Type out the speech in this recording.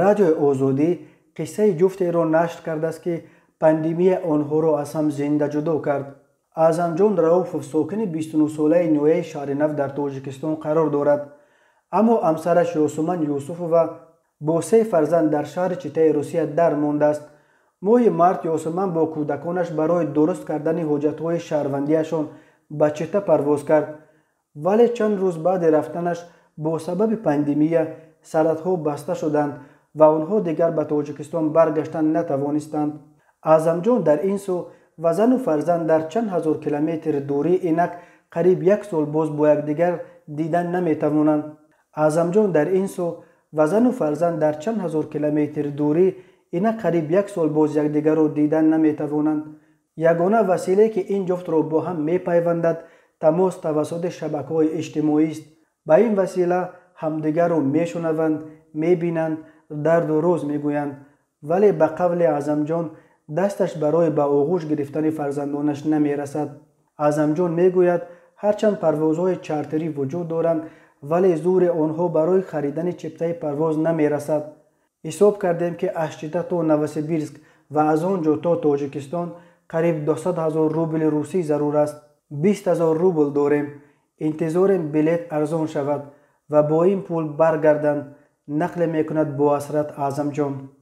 Радиои Озодӣ қиссаи ҷуфтеро нашр кардааст, ки пандемия онҳоро аз ҳам зинда ҷудо кард. Аъзамҷон Рауфов сокини 29-солаи ноҳияи Шаҳринав дар Тоҷикистон қарор дорад, аммо ҳамсараш Ёсуман Юсуфова бо се фарзанд дар шаҳри Читаи Русия дар мондааст. Моҳи март Ёсуман бо кӯдаконаш барои дуруст кардани ҳуҷҷатҳои шаҳрвандиашон ба Чита парвоз кард, вале чанд рӯз баъди рафтанаш бо сабаби пандемия сарҳадҳо баста шуданд ва онҳо дигар ба Тоҷикистон баргаштан натавонистанд. Аъзамҷон дар ин сӯ ва зану фарзанд дар чанд ҳазор километр дурӣ инак қариб як сол боз бо якдигар дидан наметавонанд. Аъзамҷон дар ин сӯ ва зану фарзанд дар чанд ҳазор километр дурӣ инак қариб як сол боз якдигарро дидан наметавонанд. Ягона василае, ки ин ҷуфтро бо ҳам мепайвандад, тамос тавассути шабакаҳои иҷтимоист. Ба ин васила ҳамдигарро мешунаванд, мебинанд, дарду рӯз мегӯянд, вале ба қавли Аъзамҷон дасташ барои ба оғӯш гирифтани фарзандонаш намерасад. Аъзамҷон мегӯяд, ҳарчанд парвозҳои чартерӣ вуҷуд доранд, вале зури онҳо барои харидани чиптаи парвоз намерасад. Ҳисоб кардем, ки аз Чита то Новосибирск ва аз он ҷо то Тоҷикистон қариб 200 ҳазор рубли русӣ зарур аст. 20 ҳазор рубл дорем, интизорем билет арзон шавад ва бо ин пул баргарданд, нақле мекунад боҳасрат Аъзамҷон.